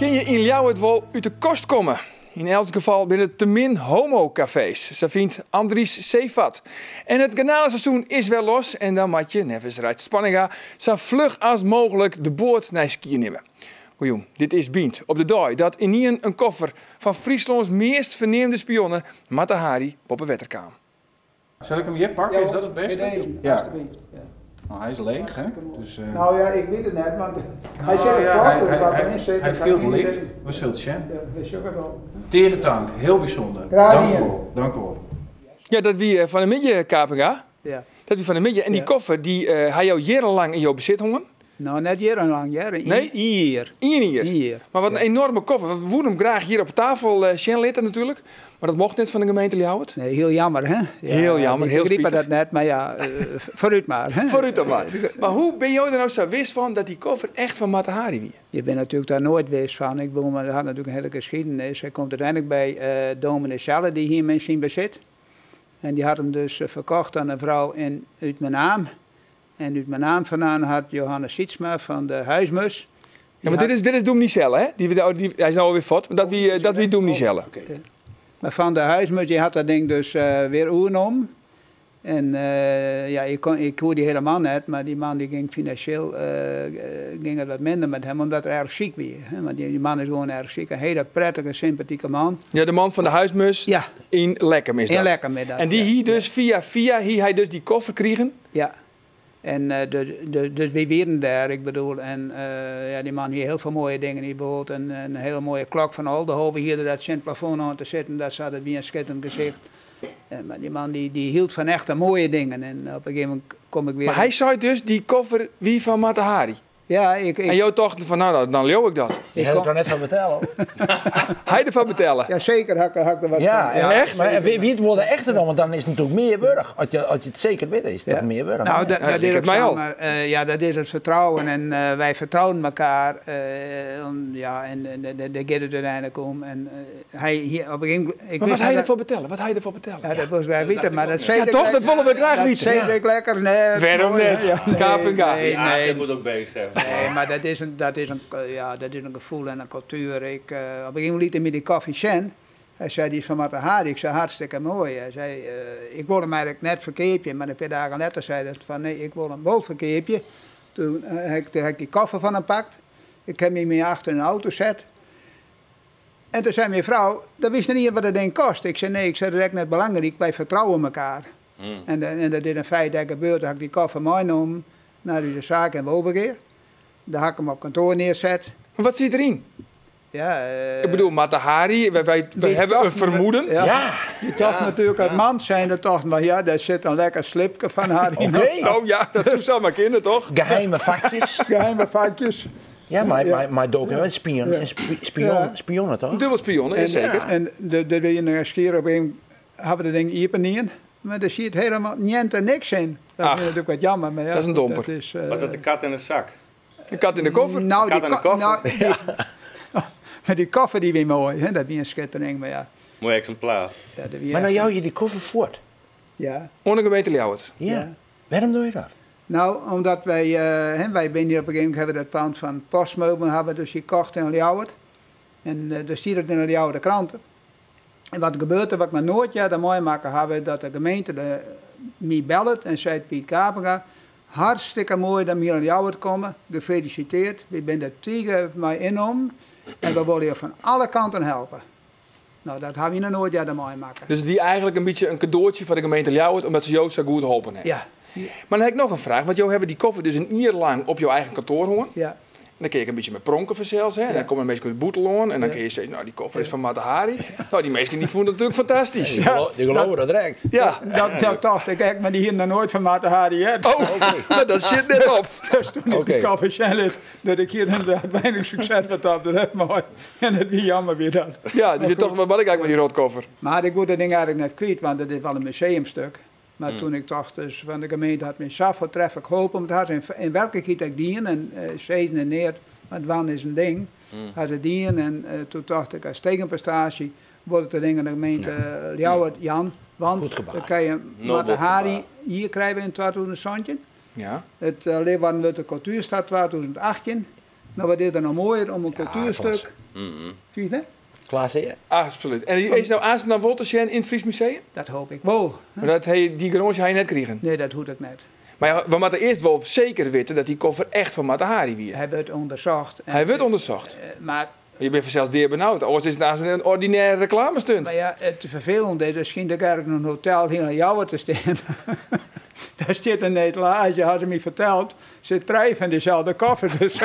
Kin je yn Ljouwert wol út de kast komme? Yn elts gefal binne der te min homokafees, sa fynt Andries Zeevat. En it garnaleseizoen is wer los en dan moat je, neffens Reitse Spanninga, sa fluch as mooglik de boat nei Skier nimme. Goejûn, dit is Bynt op de dei dat ynienen in koffer fan Fryslâns meast ferneamde spionne Mata Hari boppe wetter kaam. Sil ik him hjir pakke, is dat it bêste? Ja. No, hy is leech, hè? Dus, uh... No ja, ik wit it net, want hy sit it foar, wat deryn sit. Hy fielt licht, we sille it sjen. Ja, we sjogge it al. Tige tank, hiel bysûnder. Dank u wol, dank u wol. Ja, dat wie fan 'e middei, Kapinga. Ja. Dat wie fan 'e middei. En dy koffer, dy ha jo jierrenlang yn jo besit hân? No, net jierrenlang hear. Nee? Ien jier. Ien jier? Ien jier. Mar wat in enorme koffer. We woenen him graach hjir op tafel sjen litte natuerlik. Mar dat mocht net fan de gemeente Ljouwert. Nee, hiel jammer hè? Ja, Hiel jammer, ik hiel begryp spitich. dat net, mar ja, foarút mar. Hè? Foarút dan mar. Mar hoe binne jo der no sa wis fan dat dy koffer echt fan Mata Hari wie? Je binne natuerlik daar noait wis fan. Ik bedoel, mar dat hat natuerlik in hiele geschiedenis. Hy komt úteinlik by dominee Selle, dy hie him yn syn besit. En dy hat him dus ferkocht oan in frou yn út Menaam. En út Menaam vandaan hat Johannes Sietsma fan de Huismus. Ja, mar dit is, dit is dûmny Selle, hè? Dy, dy, hy is no alwer fuort, mar dat wie, dat wie dûmny Selle. Mar fan de Huismus dy hat dat ding dus wer oernommen. En ja, ik kon, ik koe dy helemaal net, mar dy man dy gyng finansjeel gyng it wat minder met him, omdat er erg siek wie. Want dy man is gewoan erg siek. In hiele prettige, sympatike man. Ja, de man fan de Huismus Ja. yn Lekkum is dat. Yn Lekkum is dat, En dy ja. hie dus fia fia hie hy dus dy koffer krigen. Ja. En dus wy wienen dêr, ik bedoel, en ja, dy man hie hiel folle moaie dingen. Hy bijvoorbeeld in hiele moaie klok fan Oldehove hie er dat tsjin it plafond oan te sitten, dat sa, dat wie in skitterend gesicht. En, mar dy man dy, dy hield fan echte moaie dingen en op in gegeven momint kom ik wer. Mar hy sei dus, dy koffer wie fan Mata Hari. Ja, ik, ik... En jo tochten fan, nou, dan leau ik dat. Je hebt er net fan betelle. Hy derfoar betelle? Ja, seker ha ik der wat ja, fan. Ja, echt? Maar wie it wol de echte dan? Want dan is it natuerlik mear wurdich. As je, as je it seker witte, is it toch mear wurdich. Nou, dat, dat is liket my al. Maar, ja, dat is it fertrouwen en wy fertrouden elkoar. Ja, en dêr giet it úteinlik om. En hy hie op in gegeven momint. Maar wat ha je derfoar betelle? Wat ha je derfoar betelle? Ja, dat wolst graach witte, mar dat Ja, toch? Dat wolle we graach witte. Dat sis ik lekker net. Wêrom net? Kapinga. Nee, nee. moet ook bezig zijn. Nee, maar dat is een, dat is een, ja, dat is in gefoel en in kultuer. Ik, op in gegeven momint liet er my dy koffer sjen. Hy sei, dy is fan Mata Hari. Ik sei, hartstikke moai. Hy sei, ik wol him eigentlik net ferkeapje, mar in pear dagen letter sei er fan, nee, ik wol him wol ferkeapje. Toen ha ik dy koffer fan him pakt. Ik ha him yn myn achter yn de auto set. En toen sei myn frou, dan witst net iens wat dat ding kost. Ik sei, nee, ik sei, dat is ek net belangryk, wy fertrouwe mekoar. En, en dat is in feit ek gebeurd. Toen ha ik dy koffer meinommen nei ús saak yn Wolvegea. Dêr ha ik him op kantoar neerset. Mar wat siet deryn? Ja, Ik bedoel, Mata Hari, wy, wy, wy hawwe in fermoeden. Ja. ja. Dy tocht natuerlik as man zijnde tocht, mar ja, dêr sit in lekker slipke fan har yn. Oké. Oh ja, dat soe samar kinne, toch? Geheime fakjes. Geheime fakjes. Ja, mei dokumint, spion, spion, spionnen toch? Dubbelspionnen, ja, seker. En der wie in skier op een hawwe we dat ding iepen dien, mar der siet helemaal niente niks yn. Dat is natuerlik wat jammer, mar ja. Dat is in domper. Dat is, Was dat de kat in de zak? De kat yn de koffer? Nou, De kat in de koffer. Nou, die, mar dy koffer dy wie moai, hè? Dat wie in skittering, mar ja. Moai eksimplaar. Ja, dat wie Mar dan echt- jou je dy koffer fuort. Ja. Oan de gemeente Ljouwert. Ja. Wêrom dogge je dat? Nou, omdat wy, hè, wy binne hjir op in gegeven momint hawwe dat pand fan Postmeubelen hawwe dus hjir kocht yn Ljouwert. En der stiet it yn de Ljouwerter krante. En wat gebeurt der, wat ik noch noait earder meimakke haw, dat de gemeente de, my bellet en seit Piet Kapinga, hartstikke moai dat we hjir yn Ljouwert komme, gefeliciteerd, wy binne der tige mei ynnommen en we wolle jo fan alle kanten helpe. Nou, dat hawwe wy noch noait earder meimakke. Dus it wie eigentlik in bytsje in kadoatsje foar de gemeente Ljouwert omdat se jo sa goed holpen hawwe. Ja. Mar dan ha ik noch in fraach, want jo hawwe dy koffer dus in jier lang op jo eigen kantoar hân. Ja. En dan kin je ek in bytsje mei pronke fansels, hè. En dan komme de minsken út it bûtenlân en dan kin je sizze, nou, dy koffer is fan Mata Hari. Nou, dy minsken dy fûnen dat natuerlik fantastysk. Dy geloven dat direkt. Ja. Dat tocht ik ek, mar dy hienen noch noait fan Mata Hari heard. Oh, no, dat sjit net op. Dus toen ik dy koffer sjen lit, dat ik hie inderdaad weinig sukses wat dat betreft mei. En it wie jammer wie dat. Ja, dus je tocht, wat moat ik eigentlik mei dy rotkoffer? Mar ik woe dat ding eigentlik net kwyt, want it is wol in museumstuk. Mar toen ik tocht dus, fan de gemeente hat my sa foartreflik holpen, want hat se yn werklikheid ek dien en sizzen is neat, mar dwaan is in ding, hat se dien en toen tocht ik as tegenprestaasje wol ik dat ding oan de gemeente Ljouwert jaan, want dan krije je Mata Hari jier krije we yn 2017, it Leeuwarden wurdt de kultuerstad 2018. No, wat is der noch moaier om in kultuerstuk? Fynst net? Klasse, ja. Absolút. En is no aanst dan wol te sjen yn it Fries Museum? Dat hoop ik wol. Maar dat he, dy garânsje ha je net krigen? Nee, dat hoecht ik net. Mar ja, we moatte earst wol seker witte dat dy koffer echt fan Mata Hari wie. Hy wurdt ûndersocht. Hy wurdt ûndersocht. Mar Je binne fansels deabenaud, oars is it aanst in ordinêre reklamestunt. Mar ja, it ferfelende is, der skynt ek ergens in hotel yn Ljouwert te stean. Dêr stiet in etalaazje, ha se my ferteld, sit trije fan dyselde koffers. Dus ik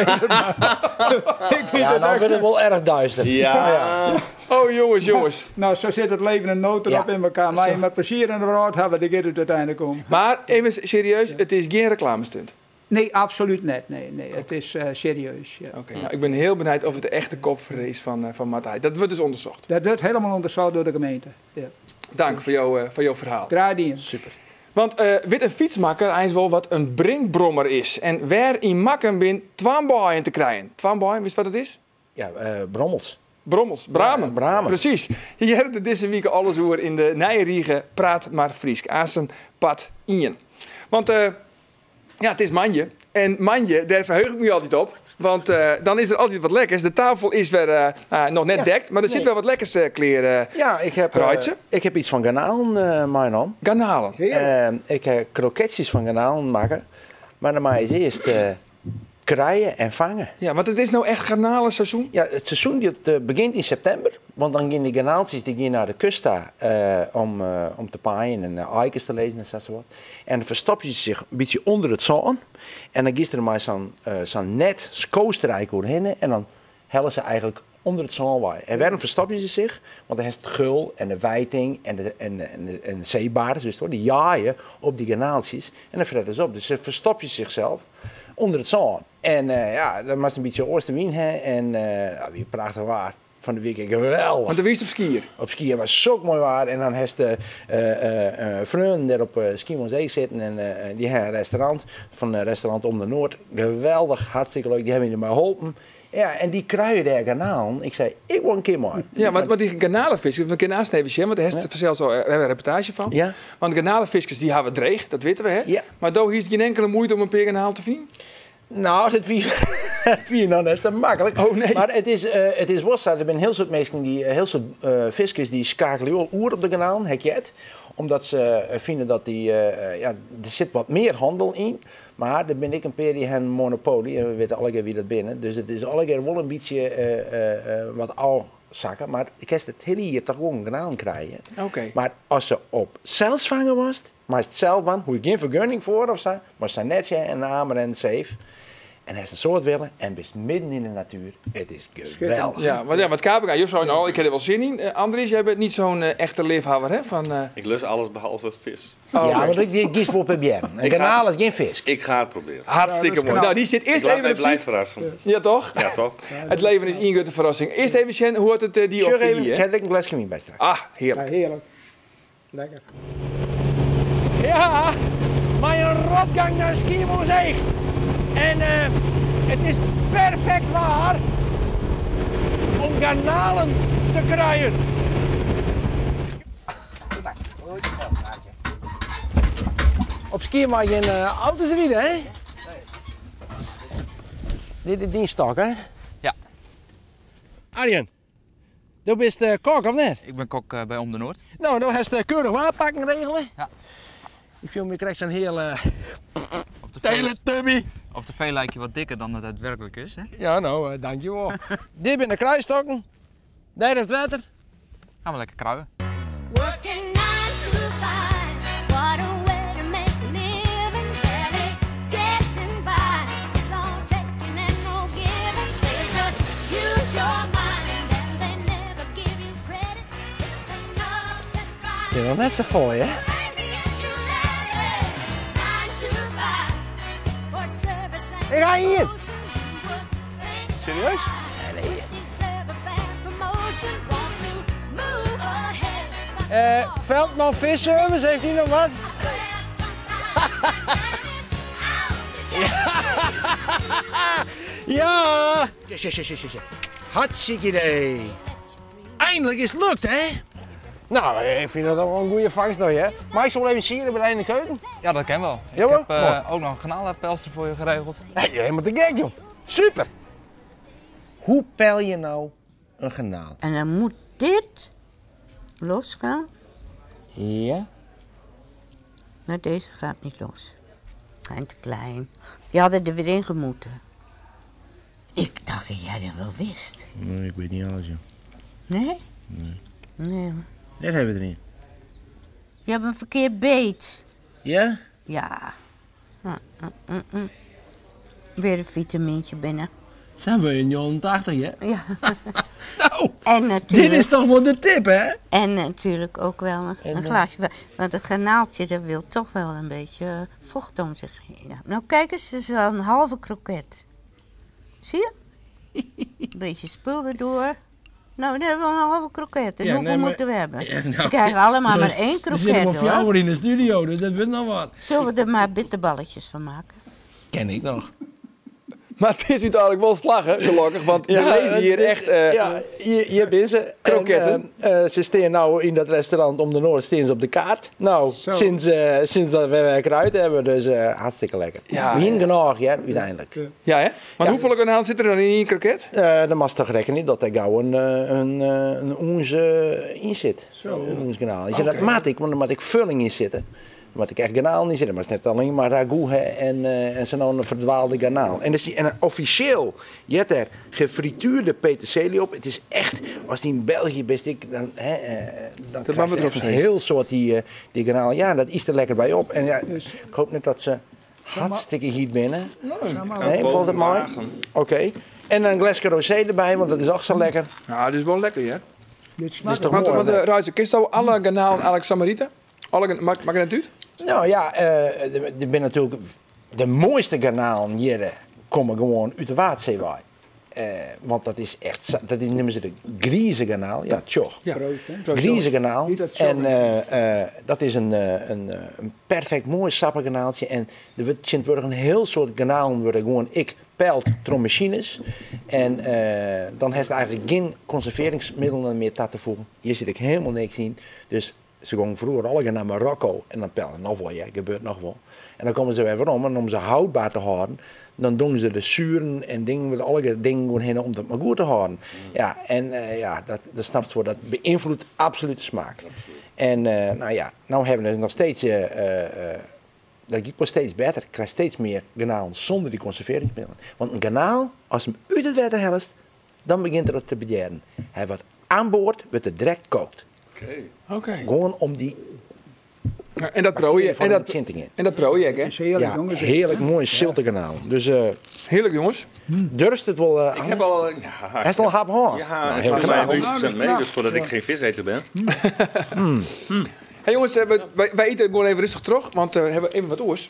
fyn Ja, it dan echt wurdt it wol erch duister. Ja. Oh jonges, jonges. No, sa sit it leven in notendop yn elkoar. Mar je moatte plezier yn de wrâld hawwe, dêr giet it úteinlik om. Mar even serieus, it is gjin reklamestunt. Nee, absolút net. Nee, nee, it is serieus. Ja. Oké, no, ik bin hiel benijd oft it de echte koffer is fan, fan Mata Hari. Dat wurdt dus ûndersocht. Dat wurdt hielendal ûndersocht troch de gemeente. Ja. Dank foar jo ferhaal. Graach dien. Super. Want wit in fytsmakker eins wol wat in brinkbrommer is? En wêr yn Makkum bin twambaaien te krijen? Twambaaien, witst wat it is? Ja, brommels. Brommels, bramen. Ja, bramen. Presys. Je hearre der dizze wike alles oer yn de nije rige Praat mar Frysk. Aansten part ien. Want ja, it is moandei. En moandei, dêr ferheuch ik my altyd op. Want dan is der altyd wat lekkers. De tafel is wer noch net dekt, mar der sit wer wat lekkers klear. Ja, Reitse. ik heb iets fan garnalen meinaam. Garnalen? Ik heb kroketsjes fan garnalen makke. Mar dan mei je earst krije en fange. Ja, want it is no echt garnalenseizoen? Ja, it seizoen dat begjint yn septimber. Want dan gean dy garnaaltsjes dy gean nei de kust ta om te paaien en aaikes te lizzen en sa wat. En dan ferstopje se sich in bytsje ûnder it sân. En dan giest der mei sa'n net skoost der eigentlik oerhinne en dan helle se eigentlik ûnder it sân wei. En wêrom ferstopje se sich? Want dan hast de gul en de wijting en de seebaars, witst wol, dy jaaie op dy garnaaltsjes en dan frette se op. Dus se ferstopje sichsels ûnder it sân. En ja, dan moatst in bytsje oostenwyn ha en ja, wie prachtich waar. Fan de wike geweldich. Want do wiest op Skier? Op Skier was sok moai waar en dan hast de freonen dêr op Skiermûntseach sitten en dy ha in restaurant fan restaurant Om de Noord. Geweldich, hartstikke leuk. Dy hawwe my dermei holpen. Ja, en dy kruie dêr garnalen. Ik sei, ik wol in kear mei. Ja, want dy garnalefiskers, we kinne aanst even sjen, want dêr hast fansels al, we hawwe in reportaazje fan. Ja. Want garnalefiskers dy hawwe it dreech, dat witte we, hè? Ja. Mar do hiest gjin inkele muoite om in pear garnalen te finen? No, dat wie noch net sa maklik. Oh, nee. Mar it is wol sa, der binne hiel soad minsken, dy, hiel soad fiskers dy skeakelje wol oer op de garnalen, ha ik heard. Omdat se fine dat dy, ja, der sit wat mear handel yn. Mar der binne ek in pear dy ha in monopoly en we witte allegear wie dat binne. Dus it is allegear wol in bytsje wat ôfsakke. Mar kinst it hiele jier toch gewoan garnalen krije. Oké. Mar as se op sels fange moatst, meist it sels dwaan, hoech je gjin fergunning foar of sa, mar sa'n netsje en in amer en in seef. En hast in soad wille en bist midden yn de natuer. It is geweldich. Ja, want ja, wat Kapinga, jo seinen al, ik ha der wol sin yn. Andries, jij bent niet zo'n echte leafhawwer, hè? Van, Ik lust alles behalve vis. Oh, Ja, oké. maar die kiest wol probearjen. Een garnaal is gjin fisk. Ik ga het proberen. Hartstikke Ja, dat is moai. knap. Nou, dy sit Ik earst laat even mij op blij zoek. verrassen. Ja, toch? Ja, toch? Het leven is één grote verrassing. Earst even sjen hoe it dy Sjoch op even, wie, ik hè? ha ek in gleske wyn by straks. Ah, hearlik. Ja, hearlik. Lekker. Ja, mei in rotgang nei Skiermûntseach. En it is perfekt waar om garnalen te krijen. Op Skier mei gjin auto's ride, hè? Dit is dyn stok, hè? Ja. Arjen, do bist kok, of net? Ik bin kok by Om de Noord. No, do hast keurich waarpakken regele. Ja. Ik fiel my krekt sa'n hiele Op de Teletubby. Op tv lijk je wat dikker dan het daadwerkelijk is, hè? Ja, no, dankjewol. Dit binne de kruistokken. Dêr is it wetter. Gaan we lekker kruien. Working 9 to 5, what a way to make a living, barely getting by. It's all taking and no giving. They just use your mind and they never give you credit. It's enough to drive It is noch net sa folle, hè? crazy if you let it. 9 to 5 for service and Ik ha ien. promotion. You would think Serieus? that I deserve a fair promotion. Want to move ahead. but Veldman Visservice, heeft die noch wat? Ja! Ja, ja, ja, ja, ja. Hartstikke idee. Eindelijk is het lukt, hè? Nou, ik vind dat wel een goede vangst nog, hè? Maar ik zal wel even zien bij de keuken. Ja, dat ken wel. Ik Jawel? heb ook nog een garnalenpelster voor je geregeld. Hey, helemaal te gek, joh. Super. Hoe peil je nou in garnaal? En dan moet dit losgaan. Ja. Maar deze gaat niet los. Zijn te klein. Die hadden er weer in gemoeten. Ik dacht dat jij dat wel wist. Nee, ik weet niet alles, joh. Nee? Nee. Nee hoor. Dat hebben we erin. Je hebt een verkeerd beet. Ja? Ja. Weer een vitamintje binnen. Zijn we in 89, hè? Ja. nou, en natuurlijk, dit is toch wel de tip, hè? En natuurlijk ook wel een, En, een glaasje. Want het garnaaltje dat wil toch wel een beetje vocht om zich heen. Ja. Nou kijk eens, het is al een halve kroket. Zie je? Een beetje spul erdoor. Nou, dan hebben we een halve kroket. En Ja, hoeveel nee, maar- moeten we hebben? Ja, nou, We krijgen allemaal er maar is- één Er kroket, zitten maar hoor. vier in de studio, dus dat wordt nog wat. Zullen we er maar bitterballetjes van maken? Ken ik nog. Maar het is uiteindelijk wel slagen, gelukkig. Want we lezen hier echt ja, hier ben ze. kroketten. En, ze staan nou in dat restaurant om de Noord staan ze op de kaart. Nou, sinds dat we kruid hebben, dus hartstikke lekker. Ja, We hier genoeg, ja, uiteindelijk. Ja, hè? Want hoeveel garnalen zit er dan in één kroket? Dan mag toch rekenen dat er gauw een oens in zit. Een oens garnaal. Ik zeg, Dat maat ik, want dan moet ik vulling in zitten. Dan moet ik echt garnaal in zitten. Maar het is net alleen maar ragout hè, en zo'n een verdwaalde garnaal. En, dus en officieel, je hebt er gefrituurde peterselie op. Het is echt, als die in België best ik, dan, hè, dan Dat krijg mag je we erop echt een zetten. heel soort die garnaal. Ja, dat is er lekker bij op. En ja, ik hoop net dat ze hartstikke heet binnen. Nee, valt het mooi? Oké. En een glasje rosé erbij, want dat is ook zo lekker. Ja, dit is wel lekker, hè? Dit is toch Want, mooi, want hè? Ruijsen, kist nou alle garnalen eigenlijk Samarita? Alle, maakt het uit? Nou ja, er zijn natuurlijk de mooiste garnalen hier komen gewoon uit de Waadzeewaai. Want dat is echt, dat is, noemen ze de grieze garnaal. Ja, tjoch. Ja. Grieze garnaal. Niet dat tjoch. En dat is een perfect mooi sappig garnaaltje. En er wordt sindswordig een heel soort garnalen worden gewoon ik peilt door machines. En dan heeft het eigenlijk geen conserveringsmiddelen meer toe te voegen. Hier zit ik helemaal niks in. Dus ze gingen vroeger alle naar Marokko en dan pellen nog wel, ja, gebeurt nog wel. En dan komen ze weer om en om ze houdbaar te houden, dan doen ze de zuren en dingen, met alle dingen gewoon heen om dat maar goed te houden. Ja, en ja, dat snapt voor, dat beïnvloedt absoluut de smaak. En nou ja, nou hebben we dus nog steeds, dat gaat wel steeds beter. Ik krijg steeds meer garnalen zonder die conserveringsmiddelen. Want een garnaal, als hem uit het water helst, dan begint het te bederen. Hij wordt aan boord, wordt het direct kookt. Oké. Gewoon om die Ja, en dat project. van En dat, de tinting in. en dat project, hè? is heerlijk, Ja, jongens. heerlijk mooi zilte garnaal. Dus Heerlijk, jongens. durft het wel, Ik heb al... Ja, Hij is al een hap hoor. Ja, Nou, ik heel ga knap. 95% mee, dus voordat ik geen viseter ben. Hey jongens, wij eten gewoon even rustig terug, want we hebben even wat oors.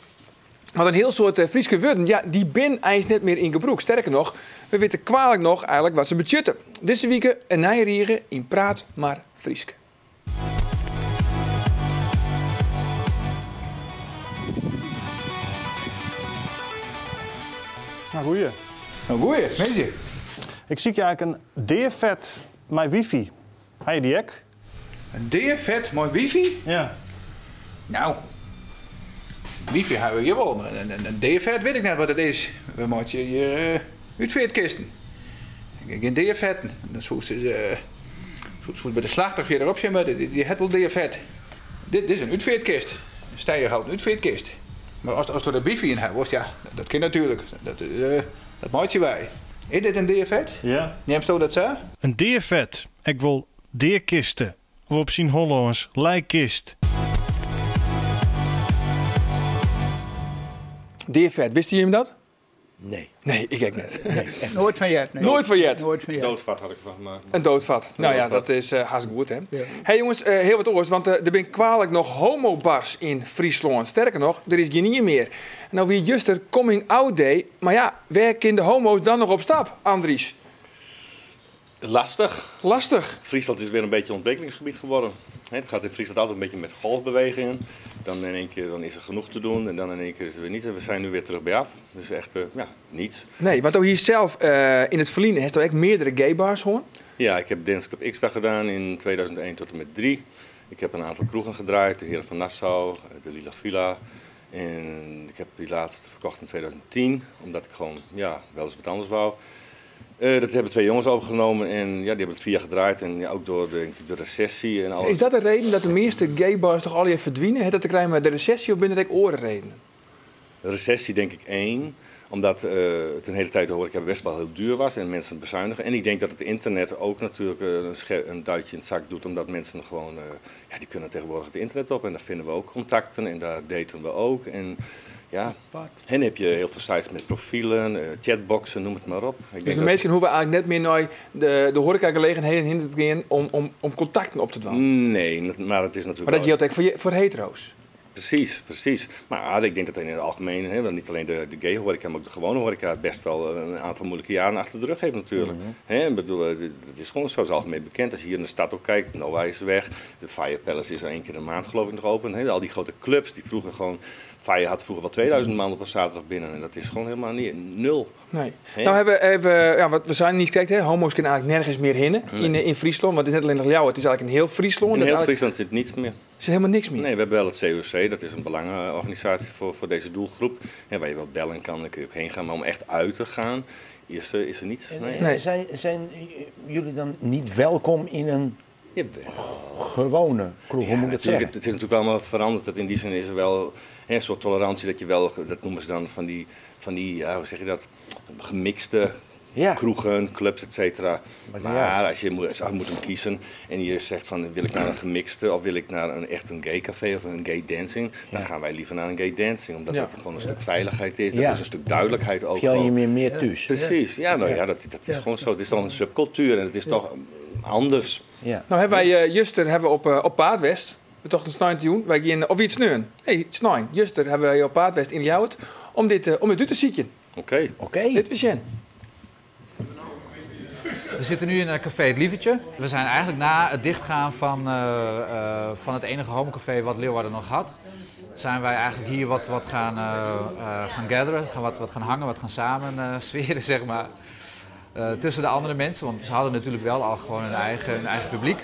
Want een heel soort Frieske woorden, ja, die bin eigenlijk net meer in gebroek. Sterker nog, we weten kwalijk nog eigenlijk wat ze betutten. Deze week een nijriegen in Praat maar Friesk. Nou, goeie. Nou, goeie, weet je. Ik zie je eigenlijk een deervet mijn wifi. Heb je die ek? Een deervet mooi wifi? Ja. Nou, wifi hebben we hier wel, maar een deervet weet ik net wat het is. We moeten hier uitveertkisten. Geen deervetten. Dat is hoe ze zo bij de slachter verderop zijn, maar die het wel deervet. Dit is een uitveertkist. Een stijgerhouten uitveertkist. Maar als er de wifi in hebben, ja, dat kan natuurlijk. Dat maakt je wij. Is dit een deervet? Ja. Neemt zo dat zo? Een deervet. Ik wil deerkisten. Of op zijn Hollands, lijkkist. Deervet, wist je hem dat? Nee. Nee, ik ook net. Nee, echt. Nooit van Jet. Nee. Nooit van Jet. Nooit van Jet. Doodvat had ik ervan gemaakt. Een doodvat. Nou ja, doodvat. dat is haast goed, hè? Ja. Hey jongens, heel wat oors, want er zijn kwalijk nog homobars in Friesland. Sterker nog, er is geen niet meer. En nou wie juster coming out day, maar ja, waar kunnen de homo's dan nog op stap, Andries? Lastig. Lastig. Friesland is weer een beetje een ontwikkelingsgebied geworden. Hè, het gaat in Friesland altijd een beetje met golfbewegingen. Dan in één keer dan is er genoeg te doen en dan in één keer is er weer niets. En we zijn nu weer terug bij af. Dus echt, ja, niets. Nee, want ook hier zelf in het verleden heeft er ook meerdere gay bars hoor. Ja, ik heb Dance Club X-dag gedaan in 2001 tot en met 3. Ik heb een aantal kroegen gedraaid. De Heren van Nassau, de Lila Villa. En ik heb die laatste verkocht in 2010. Omdat ik gewoon, ja, wel eens wat anders wou. Dat hebben twee jongens overgenomen en ja, die hebben het 4 jaar gedraaid. En ja, ook door de, de recessie en alles. Is dat de reden dat de meeste gay bars toch al even verdwijnen? Heeft dat te krijgen met de recessie of binnen er orenredenen? De recessie denk ik één. Omdat het een hele tijd de horeca best wel heel duur was en mensen bezuinigen. En ik denk dat het internet ook natuurlijk een duitje in het zak doet. Omdat mensen gewoon, ja, die kunnen tegenwoordig het internet op. En daar vinden we ook contacten en daar daten we ook. En ja, en dan heb je heel veel sites met profielen, chatboxen, noem het maar op. Ik Dus denk de dat- mensen hoeven eigenlijk net meer naar de horecagelegenheden heen te gaan om contacten op te dwingen. Nee, maar het is natuurlijk Maar dat wel- geldt ook voor hetero's. Precies, precies. Maar ik denk dat in het algemeen, hè, want niet alleen de gay horeca, maar ook de gewone horeca best wel een aantal moeilijke jaren achter de rug heeft natuurlijk. Hè, ik bedoel, het is gewoon zo, het is algemeen bekend. Als je hier in de stad ook kijkt, Noah is weg, de Fire Palace is al 1 keer in de maand geloof ik nog open. Hè, al die grote clubs die vroeger gewoon, Fire had vroeger wel 2000 man op een zaterdag binnen en dat is gewoon helemaal niet, nul. Nee. Hè? Nou hebben we even, ja, wat we zijn niet kijkt, hè, homo's kunnen eigenlijk nergens meer hinnen in Friesland. Want het is net alleen nog jou, het is eigenlijk in heel Friesland. In Dat heel eigenlijk Friesland zit niets meer. Er is helemaal niks meer. Nee, we hebben wel het COC, dat is een belangenorganisatie voor deze doelgroep. En waar je wel bellen kan, daar kun je ook heen gaan. Maar om echt uit te gaan, is er niets. Nee. En zijn jullie dan niet welkom in een Jawel. gewone kroeg? Hoe moet ik dat Natuurlijk, zeggen? het is natuurlijk allemaal veranderd. Dat in die zin is er wel, hè, een soort tolerantie dat je wel, dat noemen ze dan van die, ja, hoe zeg je dat, gemixte kroegen, clubs, et cetera. Maakt niet Maar uit. als je moet, als je moet hem kiezen en je zegt van wil ik naar een gemixte of wil ik naar een echt een gay café of een gay dancing, dan gaan wij liever naar een gay dancing, omdat dat gewoon een stuk veiligheid is, dat is een stuk duidelijkheid ook. Voel je je gewoon. meer thuis. Precies, ja, nou ja, dat is gewoon zo. Het is toch een subcultuur en het is toch anders. Nou hebben wij Juster hebben we op Paardwest. We tochten snijn te doen. Wij gaan, of iets sneun. Nee, snijn. Juster hebben wij op Paardwest in Ljouwert om dit uit te zieken. Oké. Oké. Dit was Jen. We zitten nu in café Het Lievertje. We zijn eigenlijk na het dichtgaan van het enige homocafé wat Leeuwarden nog had, zijn wij eigenlijk hier wat gaan gatheren, wat gaan hangen, wat gaan samen sferen, zeg maar. Tussen de andere mensen, want ze hadden natuurlijk wel al gewoon hun eigen publiek.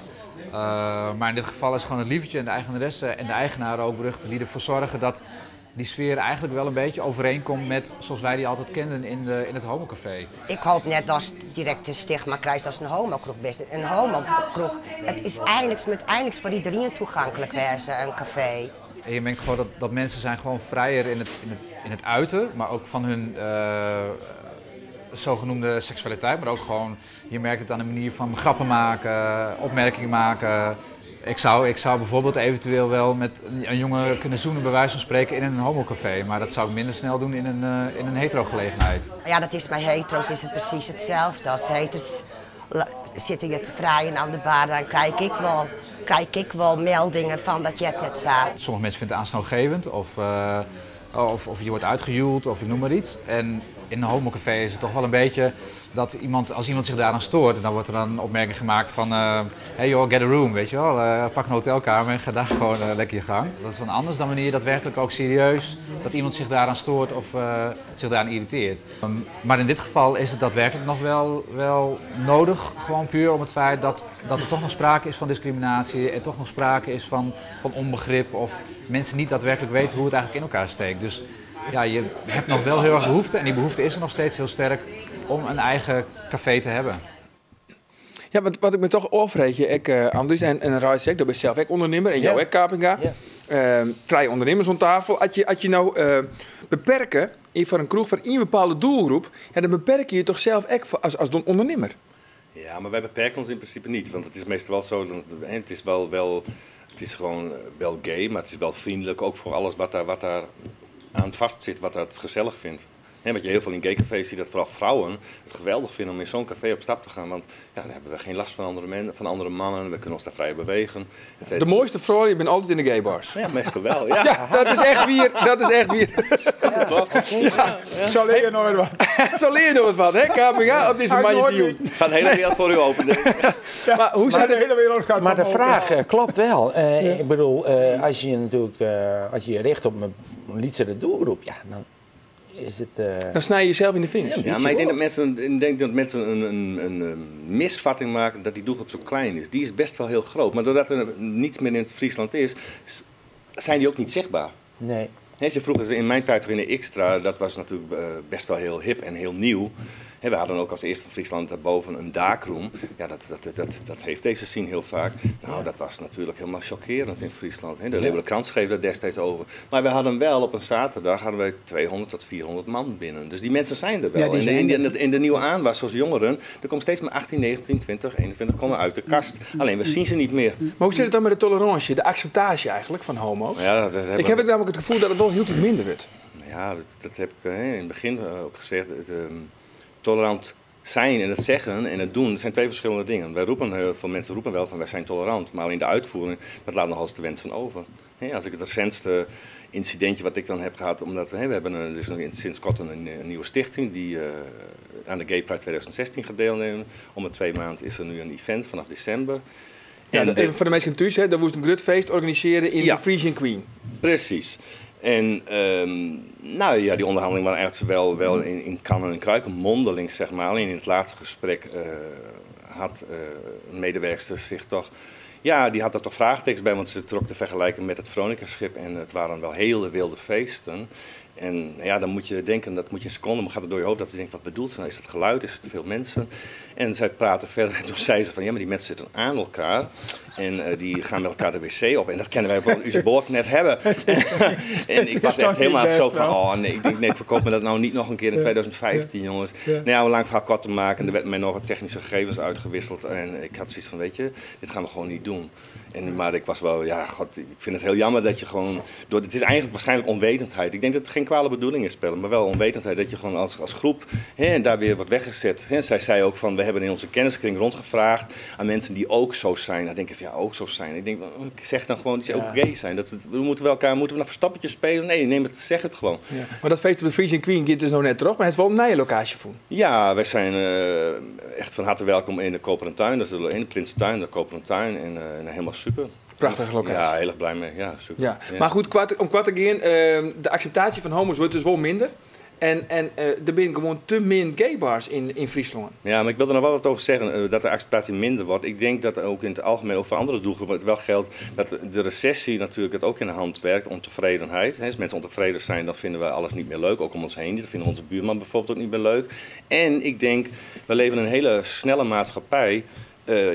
Maar in dit geval is gewoon het Lievertje en de eigenaresse en de eigenaar ook berucht die ervoor zorgen dat die sfeer eigenlijk wel een beetje overeenkomt met zoals wij die altijd kenden in het homocafé. Ik hoop net dat het direct een stigma krijgt als een homokroeg best. Een homokroeg, het is eindelijk, moet eindelijk voor iedereen toegankelijk wezen, een café. En je merkt gewoon dat mensen zijn gewoon vrijer in het uiten, maar ook van hun zogenoemde seksualiteit, maar ook gewoon, je merkt het aan de manier van grappen maken, opmerkingen maken. Ik zou bijvoorbeeld eventueel wel met een jongen kunnen zoenen, bij wijze van spreken, in een homocafé. Maar dat zou ik minder snel doen in een hetero-gelegenheid. Ja, dat is bij hetero's is het precies hetzelfde. Als hetero's zitten je te vrijen aan de bar, dan krijg ik wel meldingen van dat je het net zei. Sommige mensen vinden het aanstootgevend of je wordt uitgejoeld of ik noem maar iets. En in een homocafé is het toch wel een beetje dat als iemand zich daaraan stoort, dan wordt er dan een opmerking gemaakt van hey joh, get a room, weet je wel. Pak een hotelkamer en ga daar gewoon lekker je gang. Dat is dan anders dan wanneer je daadwerkelijk ook serieus, dat iemand zich daaraan stoort of zich daaraan irriteert. Maar in dit geval is het daadwerkelijk nog wel nodig, gewoon puur om het feit dat er toch nog sprake is van discriminatie en toch nog sprake is van onbegrip of mensen niet daadwerkelijk weten hoe het eigenlijk in elkaar steekt. Dus je hebt nog wel heel erg behoefte en die behoefte is er nog steeds heel sterk om een eigen café te hebben. Ja, want wat ik me toch afvraag, ik Andries en Rijsek, dat ben zelf ook ondernemer en jou ook, Kapinga. 3 ondernemers om tafel. Als je nou beperken in voor een kroeg voor één bepaalde doelgroep, dan beperk je je toch zelf ook voor, als ondernemer. Ja, maar wij beperken ons in principe niet, want het is meestal wel zo, dat, hè, het is wel, wel, het is gewoon wel gay, maar het is wel vriendelijk ook voor alles wat daar aan vast zit, wat dat gezellig vindt. Hè, want je heel veel in gaycafés ziet dat vooral vrouwen het geweldig vinden om in zo'n café op stap te gaan. Want daar hebben we geen last van andere men, van andere mannen. We kunnen ons daar vrij bewegen, et cetera. De mooiste vrouw, je bent altijd in de gaybars. Ja, meestal wel. Ja. Ja, dat is echt weer. Dat is echt weer. Ja, klopt. Ja. Ja. Zo leer je nog eens wat. Zo leer je nog eens wat, hè, KPK? Op deze Uit manier. Noordwijk. Gaat de hele wereld voor u open, denk ik. Ja, Maar hoe maar zit de het? hele wereld gaat Maar de voor me open. vraag klopt wel. Ik bedoel, als je natuurlijk als je je richt op een lietsere doelgroep, ja, dan is het Dan snij je jezelf in de vingers. Ja, Ja, maar ik denk dat mensen, ik denk dat mensen een misvatting maken dat die doelgroep zo klein is. Die is best wel heel groot. Maar doordat er niets meer in het Friesland is, zijn die ook niet zichtbaar. Nee. Hè, ze vroegen ze in mijn tijd in de Xtra, dat was natuurlijk best wel heel hip en heel nieuw. Hè, we hadden ook als eerste van Friesland daarboven een darkroom. Ja, dat heeft deze scene heel vaak. Nou, dat was natuurlijk helemaal shockerend in Friesland. Hè. De Leeuwarder Krant schreef daar destijds over. Maar we hadden wel op een zaterdag hadden wij 200 tot 400 man binnen. Dus die mensen zijn er wel. Ja, die En zijn er. in de nieuwe aanwas, zoals jongeren, er komt steeds maar 18, 19, 20, 21 komen uit de kast. Alleen we zien ze niet meer. Maar hoe zit het dan met de tolerantie, de acceptatie eigenlijk van homo's? Ja, dat hebben Ik heb het namelijk het gevoel dat het wel heel iets minder wordt. Ja, dat heb ik in het begin ook gezegd. Het tolerant zijn en het zeggen en het doen, dat zijn twee verschillende dingen. Heel veel mensen roepen wel van wij zijn tolerant, maar alleen de uitvoering, dat laat nog eens te wensen over. Hè, als ik het recentste incidentje wat ik dan heb gehad, omdat we hebben een, er is nog sinds kort een nieuwe stichting die aan de Gay Pride 2016 gaat deelnemen. Om de 2 maanden is er nu een event vanaf december. Ja, En de even voor de mensen thuis, hè, daar moest een groot feest organiseren in de Frisian Queen. Precies. En die onderhandelingen waren eigenlijk wel in kannen en kruiken, mondeling. Alleen in het laatste gesprek had een medewerkster zich toch... Ja, die had daar toch vraagtekens bij, want ze trok te vergelijken met het Veronica-schip. En het waren wel hele wilde feesten. En dan moet je denken, dat moet je een seconde, maar gaat het door je hoofd dat ze denkt, wat bedoelt ze nou? Is het geluid? Is het te veel mensen? En zij praten verder en toen zei ze van, ja, maar die mensen zitten aan elkaar. En die gaan met elkaar de wc op. En dat kennen wij op een Uzeborg net hebben. En ik was echt helemaal zo van, oh nee, ik denk, nee, verkoop me dat nou niet nog een keer in 2015, jongens. Om een lang verhaal kort te maken, er werd mij nog wat technische gegevens uitgewisseld. En ik had zoiets van, weet je, dit gaan we gewoon niet doen. Maar ik was wel, ja, god, ik vind het heel jammer dat je gewoon, door, het is eigenlijk waarschijnlijk onwetendheid. Ik denk dat het geen kwade bedoeling is, spelen, maar wel onwetendheid dat je gewoon als groep, hè, en daar weer wordt weggezet. Hè. Zij zei ook van, we hebben in onze kenniskring rondgevraagd aan mensen die ook zo zijn. Dan denk ik van, ja, ook zo zijn. Ik denk, ik zeg dan gewoon dat ze ook gay zijn. Dat we, we moeten wel elkaar, moeten we naar verstappertje spelen? Nee, neem het, zeg het gewoon. Ja. Maar dat feest op de Frisian Queen gaat dus nog net terug, maar het is wel een nieuwe locatie voor. Ja, wij zijn echt van harte welkom in de Koperen Tuin. Dat is in de Prinsentuin, de Koperen Tuin. En helemaal super. Prachtige locatie. Ja, heel erg blij mee. Ja, super. Ja. Ja. Maar goed, om kwart te gaan, de acceptatie van homo's wordt dus wel minder. En er zijn gewoon te min gay bars in Friesland. Ja, maar ik wil er nog wel wat over zeggen, dat de acceptatie minder wordt. Ik denk dat ook in het algemeen, ook voor andere doelgroepen, het wel geldt dat de recessie natuurlijk het ook in de hand werkt, ontevredenheid. Hè, als mensen ontevreden zijn, dan vinden we alles niet meer leuk, ook om ons heen. Dat vinden onze buurman bijvoorbeeld ook niet meer leuk. En ik denk, we leven in een hele snelle maatschappij.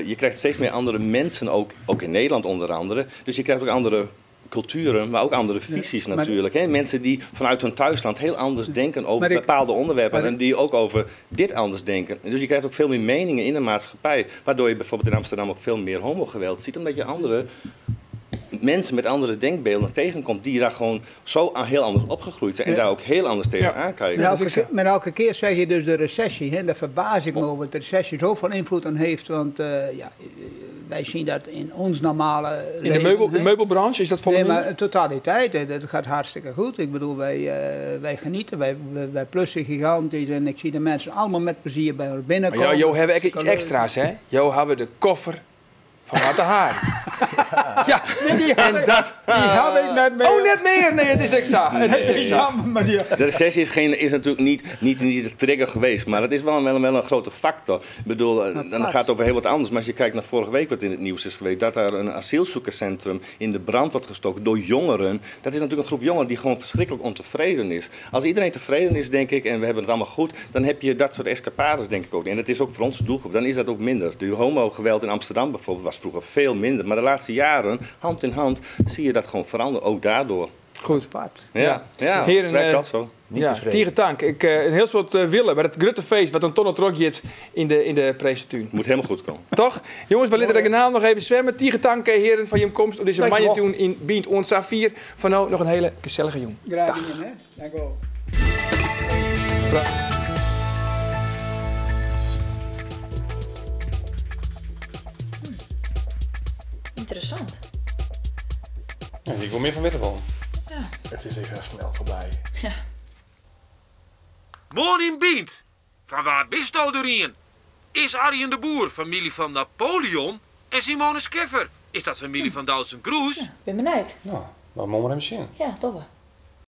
Je krijgt steeds meer andere mensen, ook in Nederland onder andere. Dus je krijgt ook andere culturen, maar ook andere visies natuurlijk. Hè? Mensen die vanuit hun thuisland heel anders denken over bepaalde onderwerpen en die ook over dit anders denken. En dus je krijgt ook veel meer meningen in de maatschappij, waardoor je bijvoorbeeld in Amsterdam ook veel meer homogeweld ziet, omdat je andere mensen met andere denkbeelden tegenkomt die daar gewoon zo heel anders opgegroeid zijn en daar ook heel anders tegen aankijken. Maar elke keer zeg je dus de recessie, hè? Daar verbaas ik me over, dat de recessie zoveel invloed aan heeft, want wij zien dat in ons normale In de leven, hè? meubelbranche is dat volgens Nee, mij? maar totaliteit, hè, dat gaat hartstikke goed. Ik bedoel, wij genieten, wij plussen gigantisch en ik zie de mensen allemaal met plezier bij ons binnenkomen. Maar Jo, hebben we echt iets Leuk. extra's, hè? Jo, hebben we de koffer van Mata Hari. Ja, Nee, die en dat die had ik net meer. Oh, net meer? Nee, het is exact. Het is exact. Ja, maar die De recessie is natuurlijk niet de trigger geweest, maar het is wel een grote factor. Ik bedoel, dan gaat het over heel wat anders. Maar als je kijkt naar vorige week wat in het nieuws is geweest, dat daar een asielzoekerscentrum in de brand wordt gestoken door jongeren. Dat is natuurlijk een groep jongeren die gewoon verschrikkelijk ontevreden is. Als iedereen tevreden is, denk ik, en we hebben het allemaal goed, dan heb je dat soort escapades, denk ik ook. En dat is ook voor onze doelgroep, dan is dat ook minder. De homogeweld in Amsterdam bijvoorbeeld was vroeger veel minder. Maar de laatste jaren, hand in hand, zie je dat gewoon veranderen, ook daardoor. Goed. Apart. Ja, ja, Heren, het werkt dat zo. Niet tevreden. Tegen tank. Ik, een heel soort willen bij het grote feest wat een tonne trok jit in de Prinsentuin. Moet helemaal goed komen. Toch? Jongens, we laten de kanaal nog even zwemmen. Tegen tank, heren, van je komst op deze Dankjewel. manjetuin in Bient Ons Safir. Van nou nog een hele gezellige jong. Graag gedaan, hè? Dank u wel. Interessant. Ja, ik wil meer van weten wel. Ja. Het is even snel voorbij. Ja. Morning Bient. Van waar bist u erin? Is Arjen de Boer familie van Napoleon? En Simone Scheffer? Is dat familie van Doutzen Kroes? Ja, ben benieuwd. Nou, maar mogen we hem zien. Ja, toch wel.